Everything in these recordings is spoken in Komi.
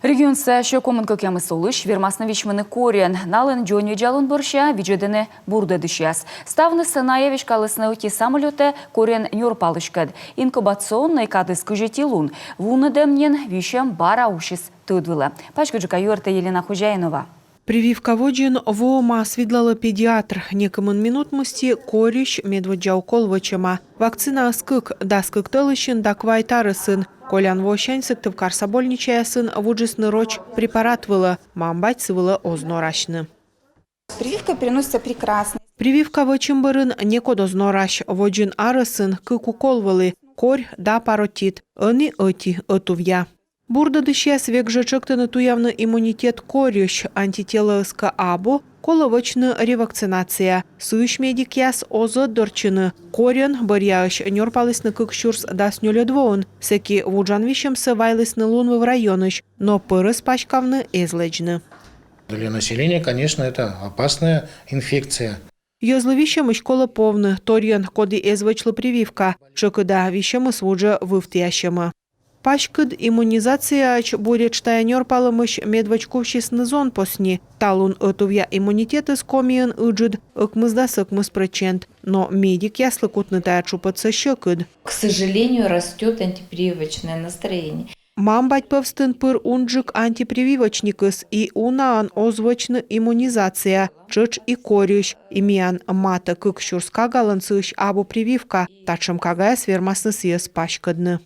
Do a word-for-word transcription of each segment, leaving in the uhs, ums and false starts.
Регионса сё комын кӧкъямыс олысь вермасны висьмыны корьӧн. Налӧн дзоньвидзалун бӧрся видзӧдӧны бурдӧдысьяс. Ставныс найӧ веськалісны ӧти самолётӧ корьӧн нёрпалыськӧд. Инкубационнӧй кадыс кызь ӧти лун. Вунӧдӧм нин висьӧм бара усис тӧд вылӧ. Паськыдджыка юӧртӧ Елена Хозяинова. Прививка водзын воӧмаӧсь видлалӧ педиатр. Некымын минут мысти корьысь медводдза укол вӧчӧма. Вакцинаыс кык: дас кык тӧлысьын да квайт арӧсын. Колян воӧсянь Сыктывкарса больничаясын вуджисны роч препарат вылӧ. Мам-бать сы вылӧ оз норасьны. Прививка переносится прекрасно. Прививка вӧчӧм бӧрын некод оз норась. Водзын арӧсын кык укол вӧлі: корь да паротит. Ӧні ӧти, ӧтувъя. Бурдӧдысьяс век жӧ тшӧктӧны туявны иммунитет корьысь. Антителӧыс кӧ абу, колӧ вӧчны ревакцинация. Сыысь медикъяс оз ӧтдортчыны. Корьӧн бӧръяысь нёрпалісны кык сюрс дас нёльӧд воын. Сэки вуджан висьӧмсӧ вайлісны Лунвыв районысь, но пӧрӧс паськавны эз лэдзны. Для населения, конечно, это опасная инфекция. Йӧзлы висьӧмысь колӧ повны. Торйӧн коді эз вӧчлы прививка, тшӧкыда висьӧмыс вуджӧ вывтіасьӧмӧ. Паськыд иммунизацияӧдз буретш тайӧ нёрпалӧмысь медводз кувсисны зонпосни. Талун ӧтувъя иммунитетыс Комиын ыджыд, ӧкмысдас ӧкмыс прӧчент. Но медикъяслы кутны тайӧ тшупӧдсӧ сьӧкыд. К сожалению, растёт антипрививочное настроение. Мам-бать пӧвстын пыр унджык антипрививочникыс, и унаӧн оз вӧчны иммунизация, тшӧтш и корьысь. И миян матӧ кык сюрс кагалӧн сыысь абу прививка. Татшӧм кагаяс вермасны сійӧс паськӧдны.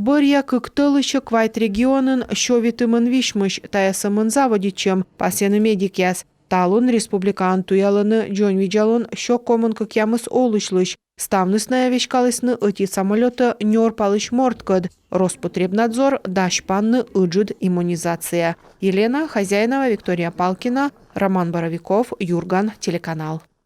Бӧръя кык тӧлысьӧ квайт регионын сё витымын висьмысь. Тайӧ сӧмын заводитчӧм, пасйӧны медикъяс. Талун республикаын туялӧны дзоньвидзалун сё комын кӧкъямыс олысьлысь. Ставныс найӧ веськалісны ӧти самолётӧ нёрпалысь морткӧд. Роспотребнадзор дась панны ыджыд иммунизация. Елена Хозяинова, Виктория Палкина, Роман Боровиков, «Юрган» телеканал.